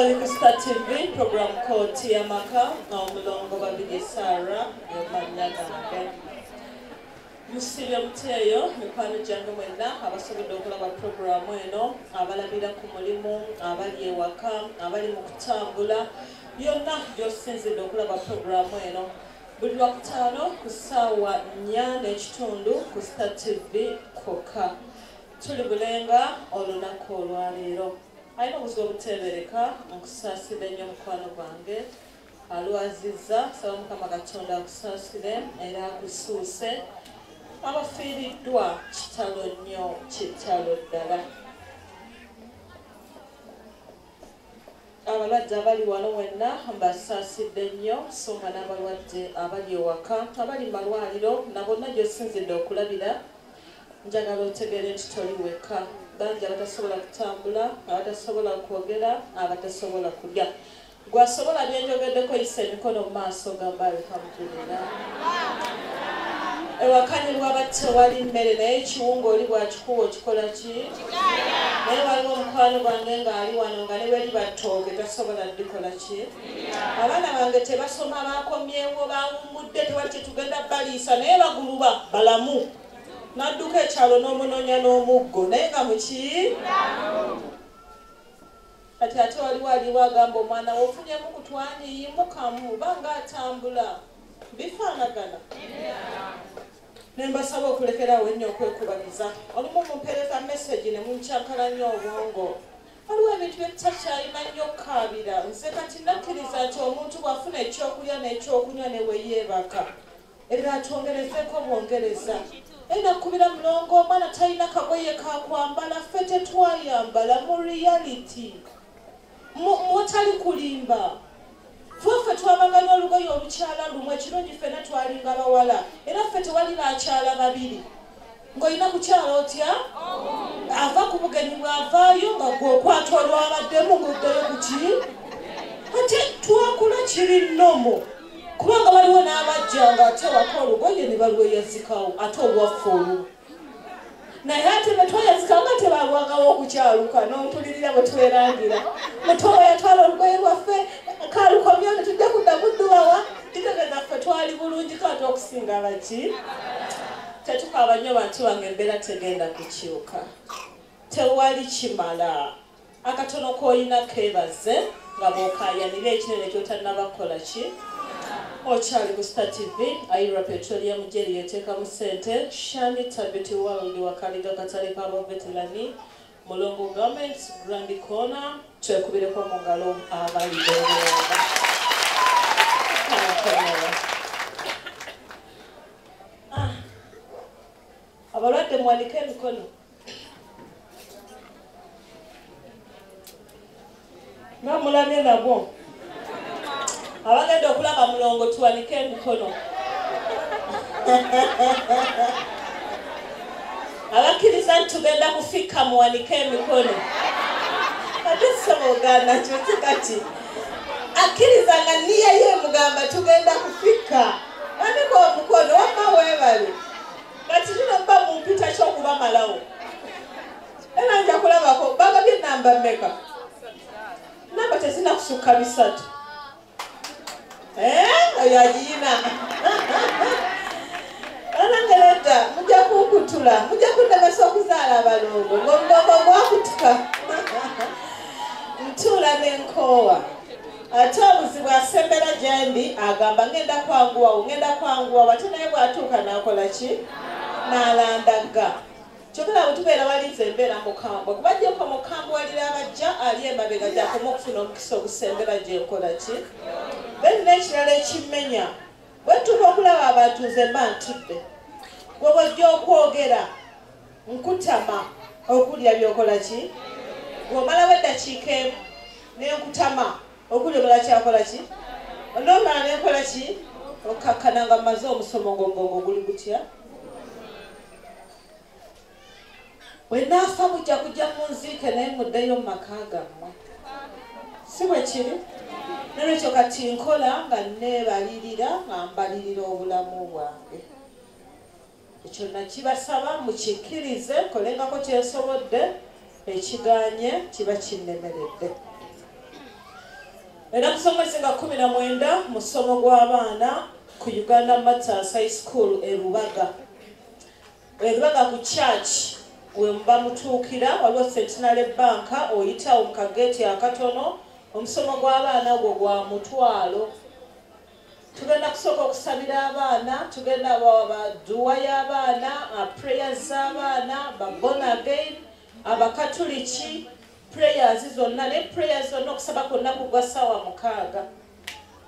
Oli ku Star TV, program Kooti y'Amaka, n'omulongo Babirye Sarah y'amannya gange. Musibye muteeyo mikwano gyange mwenna abasobodde okulaba puroguramu eno, abalabira ku mulimu, abali ewaka, abali mu kutambula, byonna gy'osinzidde okulaba puroguramu eno. Buli Lwakutaano ku ssaawa 4:15 ku Star TV kwokka. Tuli bulenga olunaku olwaleero. Alina obuzibu obuteebereka, nkusaasire nnyo mukwano gwange. Alwazizza, saba Mukama Katonda akusaasire era akusuuse. Abafiiriddwa kitalo nnyo, kitalo ddala. Abalwadde abali wano wenna mbasaasidde nnyo, so nga n'abalwadde abali ewaka, abali mu malwaliro, na bonna gy'osinzidde okulabira, njagala otegeere nti toli wekka. Bangi abatasobola kutambula, abatasobola kwogera, abatasobola kulya. Gwasobola byenjogeddeko yisa emikono mu maaso gamba alhamdulillah. Ewaka ne bwaba tewali mmere naye ekiwunga oli bw'akikuwa okikola ki? Naye waliwo omukwano gwange ng'ali wano nga ne bwe liba ttooke tasobola ddikola ki? Abaana bange tebasoma, bakomyewo, bawummudde, tewali kye tugenda baliisa naye baguluba balamu. N'adduka ekyalo n'omunoonya n'omuggo naye nga muki? Kati ate waliwo aliwo agamba omwana we ofunyemu kutwanyi yimukamu banga atambula. Bifaanagana. Ne mbasaba okulekerawo ennyo okwekubagiza. Olumu mumpeereza message ne munkyankala nnyo obwongo. Waliwo ebintu bye tutakyalina nnyo okukaabira. Nze kati nakkiriza nti omuntu bw'afuna ekyokulya n'ekyokunywa ne we yeebaka, era atwongerezeeko bwongereza. Nakkubira mulongo omwana talina kagoye ka kwambala, ffe tetwayambala mu reality. Mutali kulimba. Ffe twabanga n'olugoye olukyala lumu, ekirungi ffenna twalinga bawala, era ffe tewali bakyala babiri. Ng'olina kukyala otya? Ava ku bugenyi bw'avaayo nga gwe okwata olwabaddemu ng'oddayo ku ki? Ate twakula kiri nnomo. Kubanga waliwo n'abajjanga ate waka olugoye ne balweyazikawo ate olwaffe olumu. Naye ate bwe tweyazika nga tebalwangawo okukyaluka n'ompulirira bwe twerangira. Muto we yatwala olugoye lwaffe kalukomyewo ne tujja kudda muddubawa. Kitegeeza ffe twali bulungi kati okusinga baki? Tetukaaba nnyo bantu bange, embeera tegenda kukyuka. Tewali kimala. Akatono k'olina keebaze nga bw'okaayanira ekinene ky'otannaba kukola ki? Okyali ku Star TV, Aira Petroleum Jelly yeteekamu ssente, Shanita Beauty World Wakaliga katale k'abaveterani, Mulongo Garments, Grand Corner, twekubireko mu ngalo abali beeranga. Abalwadde muwanike emikono. Nga mulabye nabwo. Abagenda okulaba mulongo tuwanike emikono. Abakkiriza nti tugenda kufikka muwanike emikono. Ate ssebo ogaana kyoti kati. Akkiriza nga niya ye mugamba tugenda kufikka. Wanika omukono wamma weebale. Kati kino mba mumpita ky'okubamalawo. Era nja kulabako bagabye ennamba mmeka? Namba tezirina kusukka 3. Oyo agiyina. Anangereta mujja kunkutula, mujja kundemesa okuzaala abalongo, ng'omugongo gwakutuka. Ntuula n'enkoowa. Ate obuzibu asembera gye ndi agamba ngenda kwanguwawo, ngenda kwanguwawo, ate naye bw'atuuka n'akola ki? N'alandagga. Kyokka bwe tubeera wali nze mbeera mukambwe, kuba gyeko mukambwalira abajja ali emabega gyakoma okufuna omukisa ogusembera gye nkola ki? Then n'ekirala ekimmenya, bwe ntuuka okulaba abantu nze mba ntudde. Gwe bw'ojja okwogera nkutama okulya by'okola ki? Bw'omalawo eddakiika emu ne nkutama okulya omala kyakola ki? Onoomala ne nkola ki? Okkakkana nga mmaze omusomo ng'omugongo guli gutya? Bwe naafa mujja kujja munziike naye muddeyo mu maka gammwe. Si bwe kiri? N'olwekyo kati nkola nga neebalirira nga mbalirira obulamu bwange. Ekyo nakibasaba mukikkirize, nkolengako kye nsobodde, ekiganye kiba kinnemeredde. Ennaku z'omwezi nga 19 musomo gw'abaana ku Uganda Martyrs High School e Rubaga. E Rubaga ku church we muba mutuukira, waliwo Centenary Bank, oyitawo mu kageeti akatono. Omusomo gw'abaana ogwo gwa 500. Tugenda kusooka okusabira abaana, tugenda baduwa y'abaana, prayers z'abaana, ba born again, abakatuliki, prayers zonna ne prayers zonna, okusaba kwonna kugwa ssaawa 6.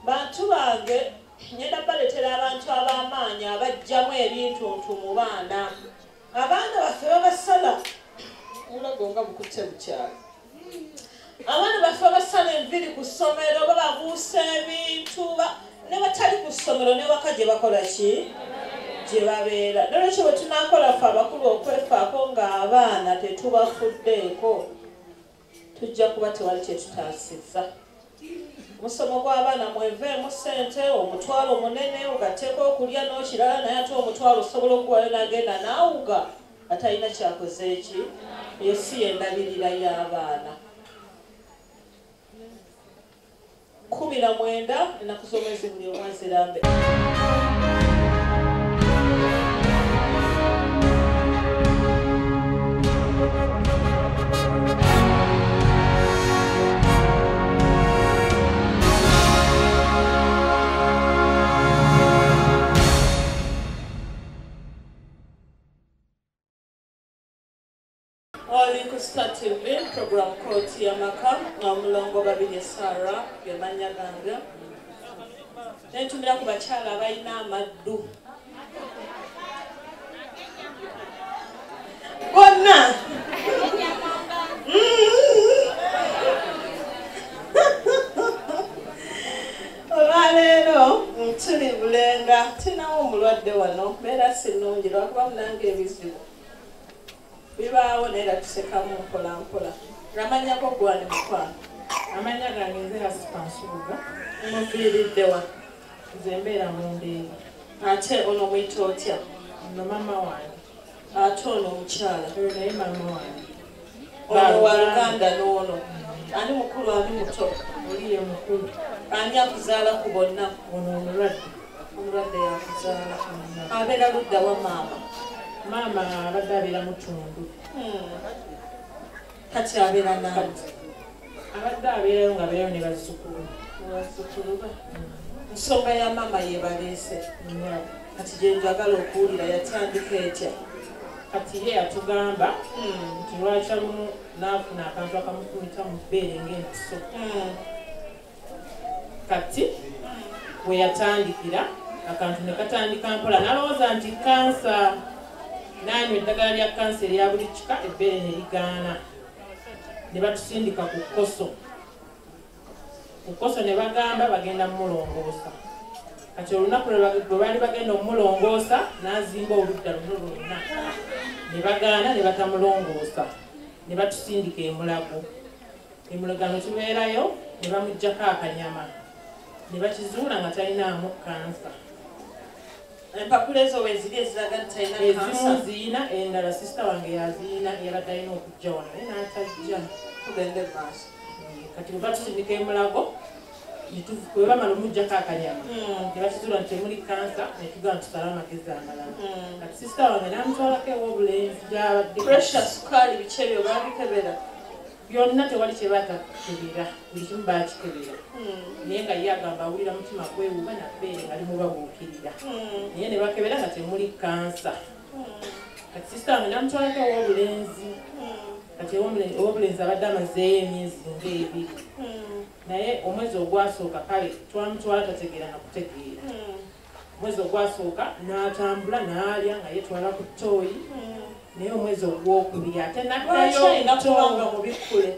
Bantu bange, ngenda baleetera abantu ab'amaanyi abajjamu ebintuntu mu baana. Abaana baffe babasala obulago nga bukutte bukyalo. Abaana baffe babasala enviiri ku ssomero, bababuusa ebintu, ne batali ku ssomero ne waka gye bakola ki? Gye babeera. Nolwekyo bwe tunaakola ffe abakulu okwefaako ng'abaana tetubafuddeeko, tujja kuba tewali kye tutaasizza. Omusomo gw'abaana mweveemu ssente, 500 munene ogatteko okulya n'okirala, naye ate 500 osobola okuwayo n'agenda n'awuga atalina kyakoze ki? Eyo si y'endabirira y'abaana. 19 ennaku z'omwezi buli omu azirambe. Oli ku Star TV, program Kooti y'Amaka, omulongo Babirye Sarah ge mannya gange. Nentumira ku bakyala abalina amaddu. Bonna! Olwaleero tuli Bulenga, tulinawo omulwadde wano, mbeera si nnungi lwakuba munange ebizibu bibaawo naye era tusekamu mpola mpola. Amanyako gwani mukwano? Amannya gange nze Hasifa Nsubuga. Muviiridde wa? Nze mbeera mu Ndeeba. Ate ono muyita otya? Ono maama wange. Ate ono omukyala? Oyo naye maama wange. Ono wa luganda n'ono. Ani mukulu ani muto? Oli ye mukulu. Ani akuzaala ku bonna? Ono omulwadde. Omulwadde yakuzaala. Abeera ludda wa maama? Maama abadde abeera Mutundu. Kati abeera nani? Abadde abeerayo ng'abeerayo ne bazzukulu. Bazzukulu be. Nsonga ya maama yebaleese. Kati gye njagala okuwulira yatandika etya? Kati ye yatugamba nti lwakya lumu n'afuna akantu akamufumita mu bbeere ng'empiso. Kati we yatandikira akantu ne katandika mpola, n'alowooza nti kansa, n'anywa eddagala lya kansa erya buli kika, ebbeere ne ligaana. Ne batusindika ku kkoso. Ku kkoso ne bagamba bagenda mmulongoosa. Kati olunaku lwe baali bagenda omulongoosa, n'azimba oludda luno lwonna. Ne bagaana ne batamulongoosa. Ne batusindika e Mulago. E Mulago ne tubeerayo ne bamuggyako akanyama. Ne bakizuula nga talinaamu kansa. Empapula ezo weeziri eziraga nti talina kansa? Ezimu ziyina, endala sisita wange yaziyina, yabadde alina okujja wano naye n'atajja. Tugende mu maaso. Kati bwe batusindika e Mulago, bwe bamala omuggyako akanyama, ne bakizuula nti temuli kansa, ne tugamba tusale amagezi amalala. Kati sisita wange n'amutwalako ew'obulenzi gy'abadde. Pressure, sukaali, biki ebyo baabikebera? Byonna tewali kye batakebera, buli kimu baakikebera. Naye nga ye agamba awulira mutima gwewuuba na bbeere nga limubabuukirira. Naye ne bakebera nga temuli kansa. Kati sisita wange n'amutwalako ew'obulenzi. Kati ew'obulenzi abadde amazeeyo emyezi ng'ebiri. Naye omwezi ogwasooka kale twamutwala tategeera na kutegeera. Omwezi ogwasooka n'atambula n'alya nga yeetwala ku ttooyi. Naye omwezi ogwokubiri ate n'addayo alina kubanga mubikkule.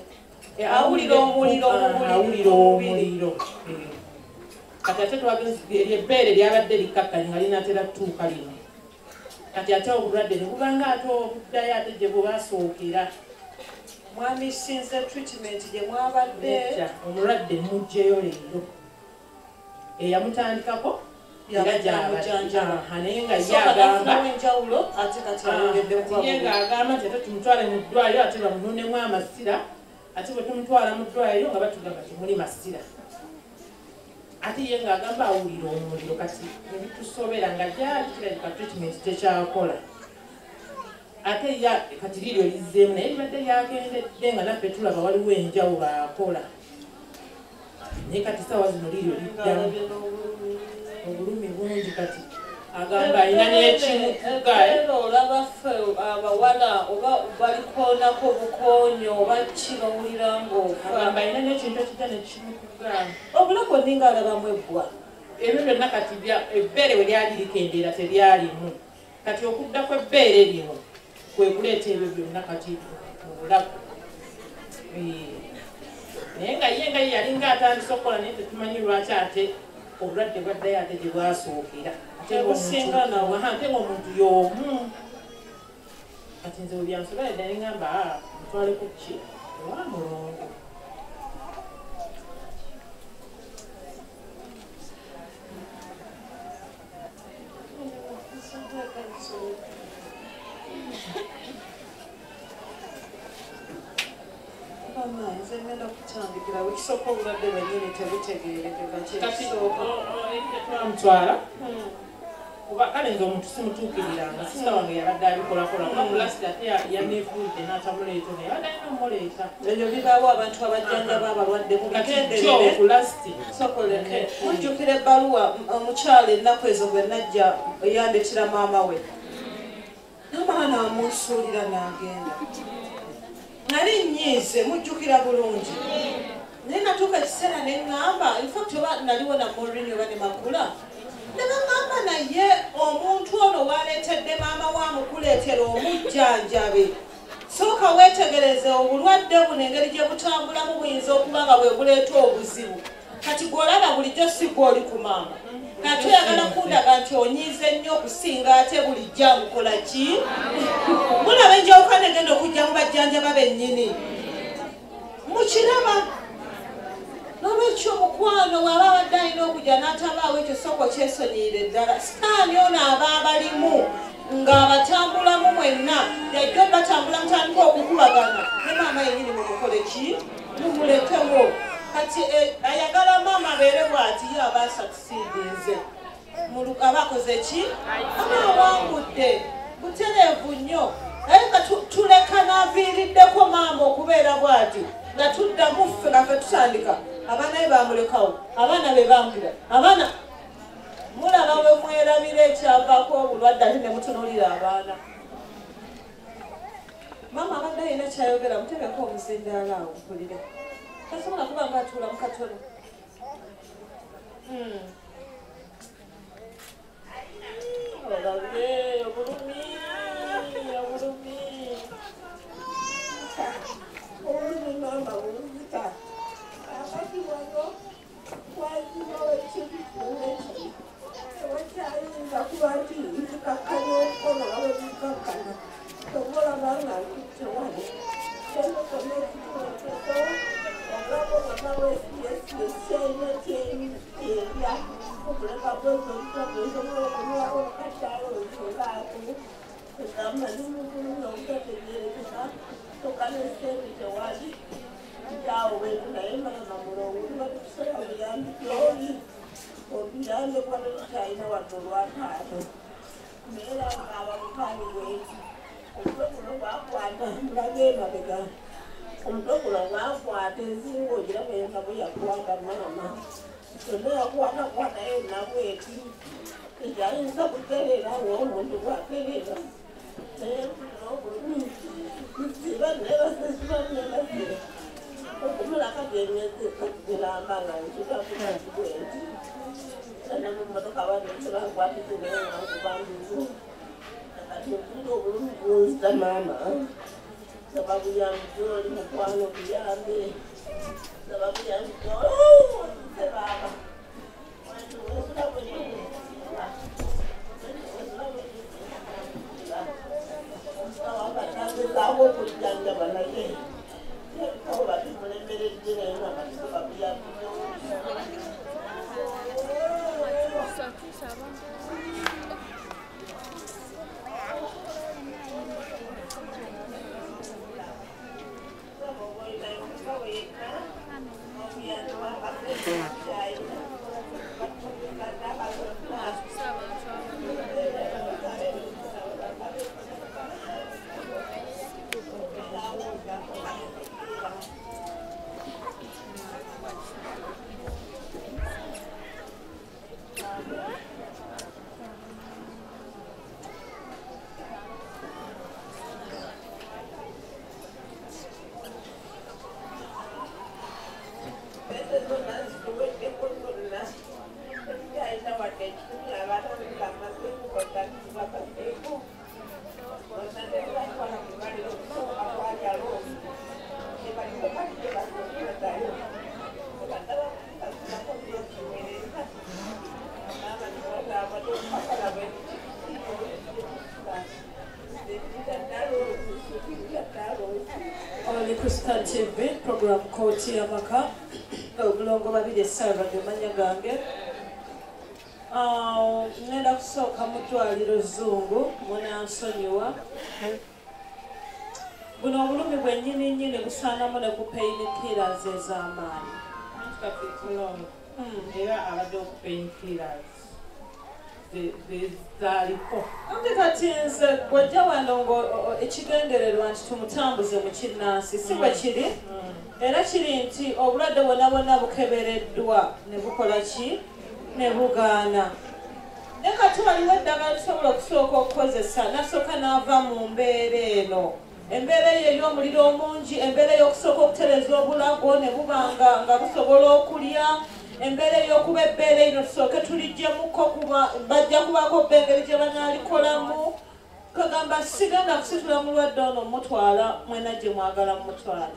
Awulira omuliro awulira omuliro. Kati ate twagenze ebbeere lyabadde likkakkanye nga linaatera ttuuka lino. Kati ate obulwadde ne bubanga ate obuddayo ate gye bwasookera. Mwami sinze treatment gye mwabadde. Omulwadde muggyeyo leero. Eyamutandikako era gy'amujjanjaba. Naye nga ye agamba enjawulo ate kati ayongedde kuba ye ng'agamba nti ate tumutwale mu ddwaliro ate bamununemu amasira, ate bwe tumutwala mu ddwaliro nga batugamba temuli masira. Ate ye ng'agamba awulira omuliro kati ne bitusobera nga gyali kirabika treatment tekyakola. Ate ya kati liryo lizzeemu naye libadde lyagendedde nga naffe tulaba waliwo enjawulo akola. Naye kati ssaawa zino liryo liddamu obulumi bungi kati agamba alina n'ekimutuga. Olaba ffe abawala oba balikoonako bukoonyo oba ki bawulira ng'ofa. Agamba alina n'ekintu ekijja nekimutuga. Obulago nninga alabamu ebbwa. Ebyo byonna kati ebbeere we lyali likendeera teryalimu. Kati okudda kw'ebbeere lino kwe kuleeta ebyo byonna kati mu bulago. Naye nga ye nga ye yalinga atandise okukola naye tetumanyi lwaki ate obulwadde bwaddayo ate gye bwasookera. Ate ng'omuntu y'omu. Kati nze bwe byansobera ddala ne ŋŋamba mutwaleko ki ewa Mulongo. Nze ngenda kutandikira ekisooka obulwadde bwennyini tebutegeerekeka kyekisooka. Twamutwala kuba kale nze omuntu simutuukiriranga sisita wange yabadde abikolakola kuba kulasiti ate yaneefuulidde n'atamuleeta naye abadde alina omuleeta. Ebyo bibaawo abantu abajjanjaba abalwadde mubigenderere kulasiti. Sokoleke mujjukira ebbaluwa omukyala ennaku ezo bwe najja yandetera maama we n'amala n'amunsuulira n'agenda. Nali nnyiize mujjukira bulungi naye natuuka ekiseera ne ŋŋamba infact oba naliwo na Maureen oba ne Makula ne baŋŋamba naye omuntu ono waleetedde maama we amukuleetera omujjanjabe sooka weetegereze obulwadde buno engeri gye butambulamu buyinza okuba nga bwe buleeta obuzibu. Kati gw'olaba bulijjo si gw'oli ku maama kati oyagala kundaga nti onyiize nnyo okusinga ate bulijjo amukola ki? Mulaba enjawukana egenda okujja mu bajjanjaba bennyini. Mukiraba? N'olwekyo omukwano bw'aba abadde alina okujja n'atabaawo ekyo sooka okyesonyiire ddala. Sitaani ono aba abalimu ng'abatambulamu mwenna yajja obatambula mutandika okukubagana ne maama yennyini mumukole ki? Mumulekewo. Kati ayagala maama abeere bw'ati ye aba asakisiidinze aba akoze ki? Aba awangudde butereevu nnyo. Naye nga tuleka n'aviiriddeko maama okubeera bw'ati nga tuddamu ffe nga ffe tutandika abaana be bamulekawo abaana be bambira abaana mulaba bwe mwerabira ekyavaako obulwadde ate ne mutunuulira abaana. Maama abadde alina kyayogera muteekeko omuzindaalo awo mpulire. Tasobola kuba nga atuula mu katono. Olabye obulumi obulumi. Obulumi maama bunzita. Akati wano wazibawo ekintu kyonna tewakyayinza kuba nti nzikakkanya omukono nga bwe gukakkana tobolaba nga ntutte wano emikono ekituutuko obulamu bwonna bwesiyesiye kyerya okuleka bwezobutabu esobola okunywako mukakyalo nsungaako egamba nimubulumi obutategeerekeka kyokka n'esente tewali nkyawo bwetu naye maama Mulongo tuba tukusaba buyambi gy'oli otuyambe kuba tetukyalina wadde olwataano naye era nkaaba bukaali bweti omutwe guno gwakwata mulaga emabega omutwe guno gwakwata ensingo ogiraba yonna bwe yakwata maama yonna yakwatakwata yonna bweti tekyayinza kutereera ng'omuntu bwatereera naye mpulira obulumi nsiba neebase siba neebase okumala kati emyezi esatu miramba nga ntutakutati bwenti ne mu mmotoka badde bankwatise naye nga nkuba ndugu kati mpulira obulumi bunzita maama saba buyambi gy'oli mukwano buyambe saba buyambi gy'oli baaba omusawo okujjanjaba naye oba tumulemeredde naye nga kati saba buyambi gy'oli. Zonna zituweddeko zonna. Tetukyalina wadde ekikumi abaana bamazeeko bakaseeko. Bonna tetubatwala mu ddwaliro okusooka kwagala tebaliko kati tebasobodayo. Oli ku Star TV, program Kooti y'Amaka, obulongo babiri essaawa ge mannya gange. Ngenda kusooka mu ddwaliro Zungu, munansonyiwa. Buno obulumi bwennyini nnyini busaanamu ne ku pain killers ez'amaanyi. Kati mulongo era abadde oku pain killers zaaliko. Anti kati nze bw'ojja wano ekigendererwa nti tumutambuze mu kinnansi, si bwe kiri? Era kiri nti obulwadde bwonna bwonna bukebereddwa ne bukola ki? Ne bugaana. Naye kati waliwo eddagala lisobola okusooka okukozesa nasooka n'ava mu mbeera eno. Embeera eyo ey'omuliro omungi, embeera ey'okusooka okutereeza obulago ne buba nga busobola okulya, embeera ey'okuba ebbeere eno tusooke tuliggyemuko kuba bajja kubaako bba engeri gye banaalikolamu. Kagamba sigenda kusitula mulwadde ono mutwala mwena gye mwagala mutwala.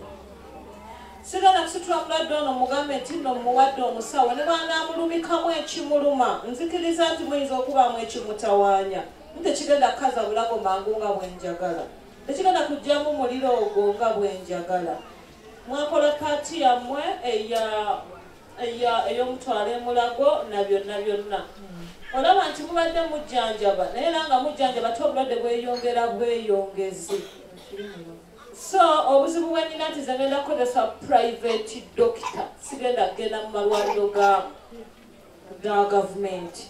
Sigenda kusitula mulwadde ono mugambe nti nno muwadde omusawo ne bw'anaamulumikamu ekimuluma nzikiriza nti muyinza okubaamu ekimutawaanya. Tekigenda kukaza bulago mangu nga bwe njagala. Tekigenda kuggyamu muliro ogwo nga bwe njagala. Mwakola paati yammwe ey'omutwalo emulago na byonna byonna. Olaba nti mubadde mujjanjaba naye era nga mujjanjaba ate obulwadde bweyongera bweyongezi. So obuzibu bwe nnina nti nze ngenda kukozesa private doctor, sigenda kugenda mu malwaliro ga gavumenti.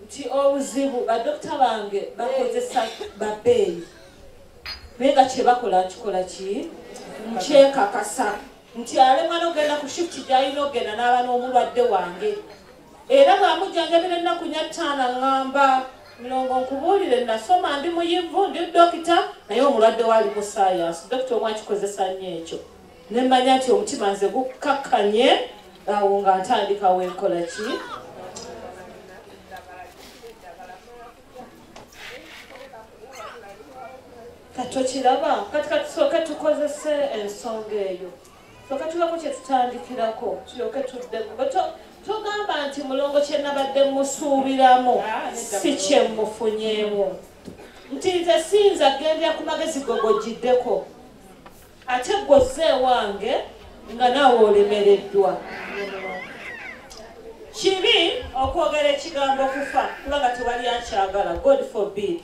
Nti obuzibu badokita bange bakozesa babbeeyi naye nga kye bakola nkikola ki? Nkyekakasa nti alemwa n'okugenda ku shift gy'alina okugenda n'aba n'omulwadde wange. Era bw'amujjanjabira ennaku 5 ŋŋamba Mulongo nkubuulire nasoma ndi muyivu ndi dokita naye omulwadde waali mu science. Dokita omu akikozesa nnyo ekyo. Ne mmanya nti omutima nze gukkakkanye awo nga ntandika wenkola ki? Kati okiraba kati tusooke tukozese ensonga eyo. Sooka tulako kye tutandikirako tulyoke tuddeko. Togamba nti mulongo kye nabadde musuubiramu si kye mufunyeemu. Nti nze siyinza kgendera ku magezi go g'ogiddeko ate gw'ozze ewange nga naawe olemereddwa. Kibi okwogera ekigambo kufa kubanga tewali akyagala, God forbid.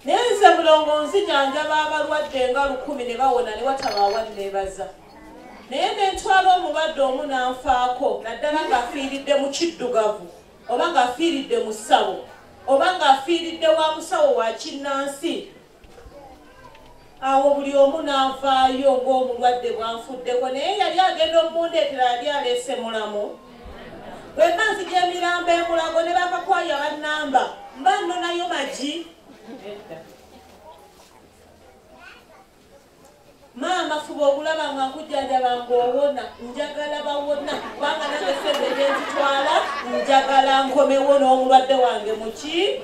Naye nze mulongo nzijanjaba abalwadde nga 1000 ne bawona ne watabaawa neebaza. Naye ne ntwala omulwadde omu n'anfaako naddala ng'afiiridde mu kiddugavu oba ng'afiiridde mu ssabo oba ng'afiiridde wa musawo wa kinnansi, awo buli omu n'anfaayo ng'omulwadde bw'anfuddeko. Naye yali agenda omundeetera yali aleese mulamu. Bwe mba nzija emirambo emulago ne bakakwaya bannamba mba nnonayo magi. Maama fuba okulaba nga nkujjanjaba ng'owona, njagala bawona kubanga nange ssente gye nzitwala njagala nkomewo n'omulwadde wange muki.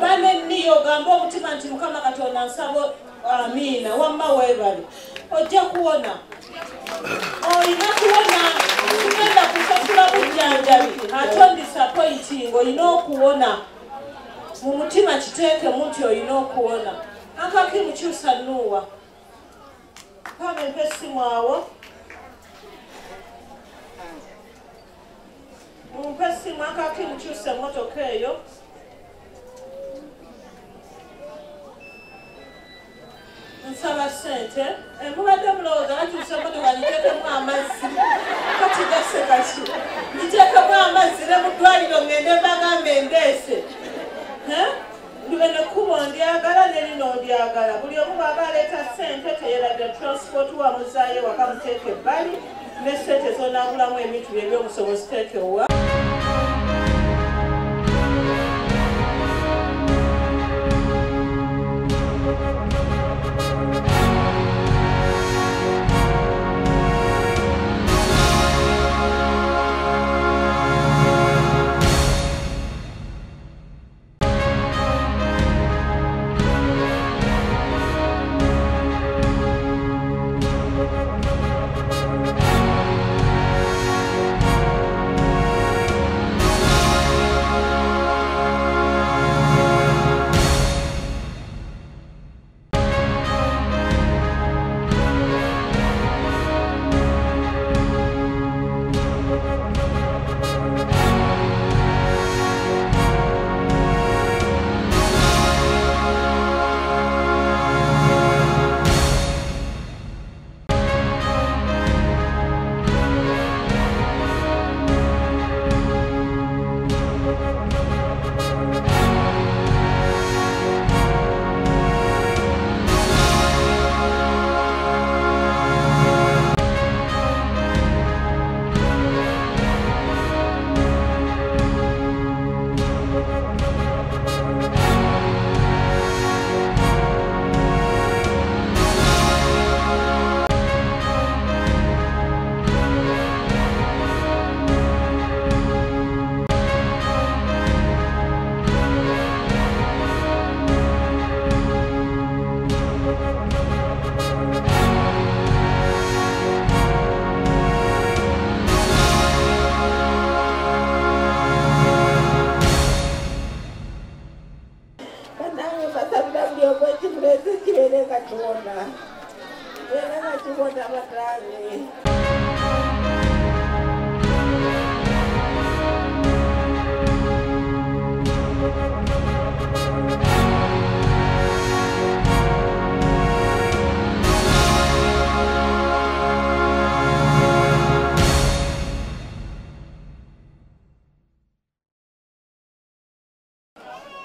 Banenniyo ogamba omutima nti Mukama Katonda nsaba amiina wamma weebale. Ojja kuwona. Olina kuwona, tugenda kusasula bujjanjabi ate ondisappointing olina okuwona. Mu mutima kiteekemu nti olina okuwona. Akaki mukyusa nnuwa. Pame mpe essimu awo. Mumpe essimu akaki mukyusa emmotoka eyo. Nsaba ssente. Mubadde mulowooza bakyusa emmotoka ngiteekemu amazzi. Kati gase kaki. Ngiteekemu amazzi ne mu ddwaliro ŋŋende mbagambe ndeese. Eno ekkubo ndyagala ne lino ndyagala. Buli omu bw'aba aleeta ssente teyerabira transport wamuzaayo waka muteeke ebbali ne ssente z'onaagulamu ebintu bye eby'omusobozi teeke wa.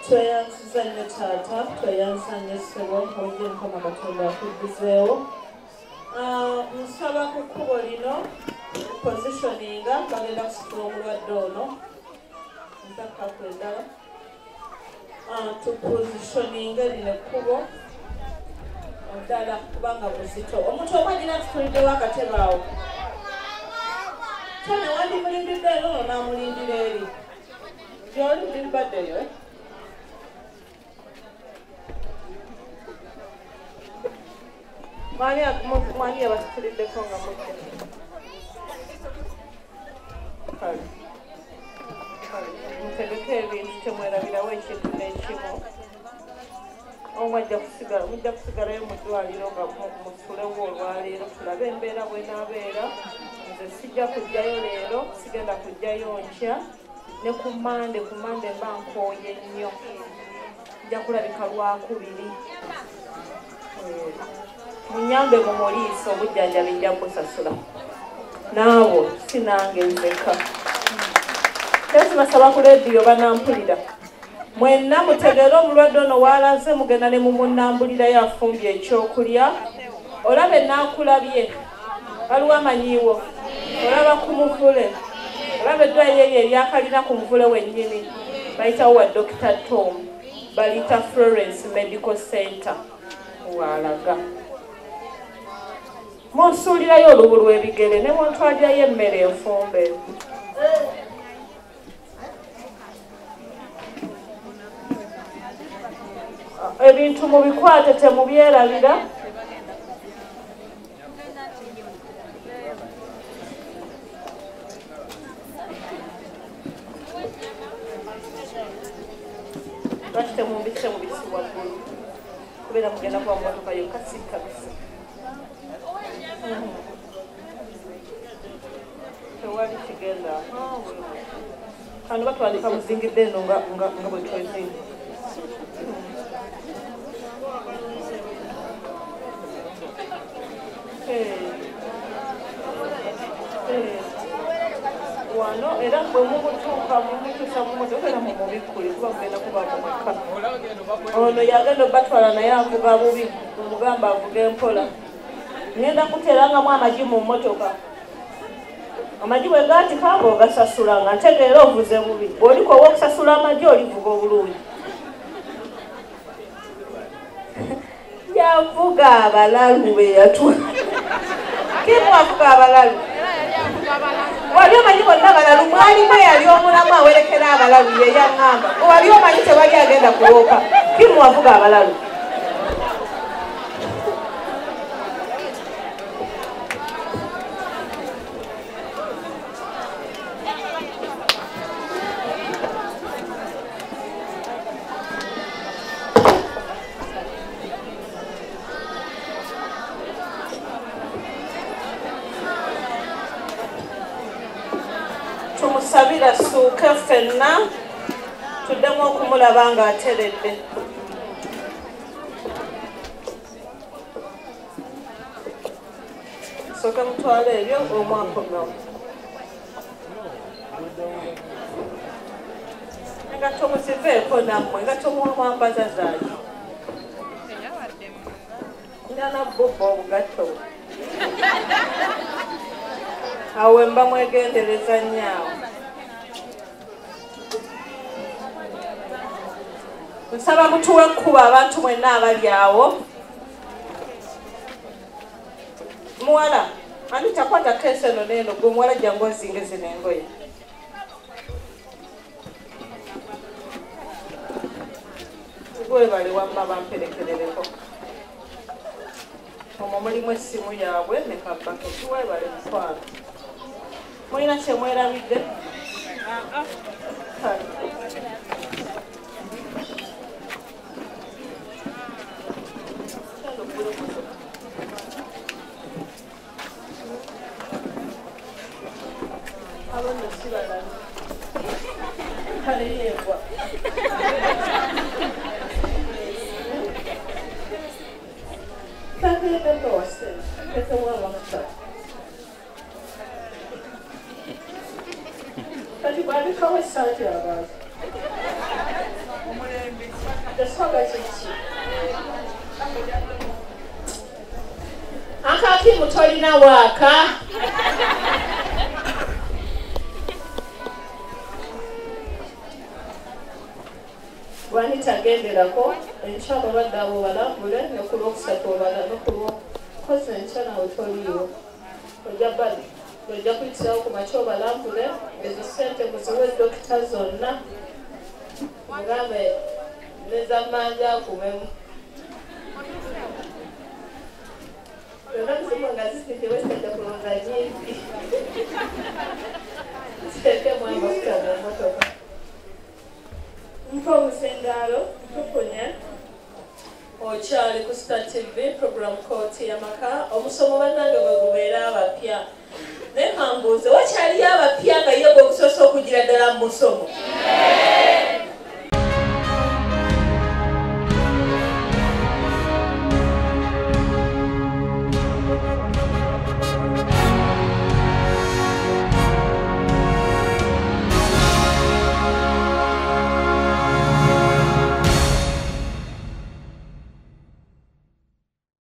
Tweyanziza nnyo taata, tweyanziza nnyo ssebo, ojje Mukama Katonda akuddizeewo. Nsaba ku kkubo lino positioninga bagenda kusitula omulwadde ono mpaka endala. Tupositioninga lino ekkubo ddala kubanga muzito. Omuntu omu alina tutuliddewo akatebe awo. Tone wandimulindidde eno ono n'amulindira eri. Gy'oli mulibaddeyo eh? Mwani yabasituliddeko nga mujja. Kale. Mutegeke ebintu temwerabirawo ekintu n'ekimu. Omu ajja kusigala, mujja kusigalayo mu ddwaliro nga musulewo olwaleero tulabe embeera bw'enaabeera. Nze sijja kujjayo leero, sigenda kujjayo nkya. Ne ku Mande mba nkooye nnyo. Nja kulabika Lwakubiri. Munyambe mumuliisa obujjanjabi nja kusasula. Naawo si nange nzeka. Tesi basaba ku leediyo banampulira. Mwenna mutegeere omulwadde ono w'alaze mugenda ne mumunnambulirayo afumbye ekyokulya. Olabe naakulabye, waliwo amanyiiwo, olaba ku muvule, olaba eddwaliro eryo eryakalina ku muvule wennyini, bayitawo wa Dr. Tom, baliyita Florence Medical Center, w'alaga. Munsuulirayo olubu lw'ebigere ne muntwalirayo emmere enfumbe. Ebintu mubikwate temubyerabira. Lwaki temumbisse mubisi waggulu? Kubeera mugenda kuba mu mmotoka yokka si kabisa. Tewali kigenda. Kano batwandika muzingidde eno nga bwe twezinga. Wano era bwe mumutuuka mumutuusa mu mmotoka era mumubikkule kuba mugenda kuba mumeka. Ono yagenda obatwala naye avuga bubi, mumugamba avuge mpola. Ngenda kuterangamu amagi mu mmotoka. Amagi bwe gaatika ng'ogasasula nga ntegeera ovuze bubi. Bw'oliko ow'okusasula amagi olivuga obulungi. Yavuga abalalu be yatwala. Kimu avuga abalalu. Wali omanyi bonna balalu, mwalimu eyali omulamu awerekera abalalu ye yaŋŋamba. Wali omanyi tewali agenda kuloopa. Kimu avuga abalalu. Tumusabira ssuuke ffenna tuddemu okumulaba ng'ateredde. Sooke mutwale ebyo omwakomewo. Engatto muziveeko nammwe, engatto mwambaza zaaki? Nina bubba obugatto bwe. Awo mba mwegendereza nnyo awo. Nsaba mutuwe ekkubo abantu mwenna abali awo. Muwala, ani takwata keesi eno n'eno, gwe muwala jangu ozinge zino engoye. Gwebale wamma bamperekerereko. Omwo mulimu essimu yaabwe ne kabbaketi, weebale mukwano. Mulina kye mwerabidde? Kale. Abo nno si balalu. Kale yeegwa. Kati bwabikawo essaati abantu. Tesoga kiki? Akakimu tolina waaka. Bwanita agenderako enkya babadde abo balambule ne ku lwokusatu obala ne ku lwokozi enkya nawe toliiwo. Ojja kuyitirawo ku makya obalambule ezo ssente muziwe dokita zonna mugambe nezammanja akumemu. Byonna muzimu nga zisindibwe ssente kulonda nyingi. Ziteekemu amafuta mu mmotoka. Mpa omuzindaalo tufunye okyali ku Star TV program Kooti y'Amaka. Omusomo bannange gwe gubeera abapya. Naye kambuuze, wakyaliyo abapya nga ye gwe gusoose okugira ddala mu musomo?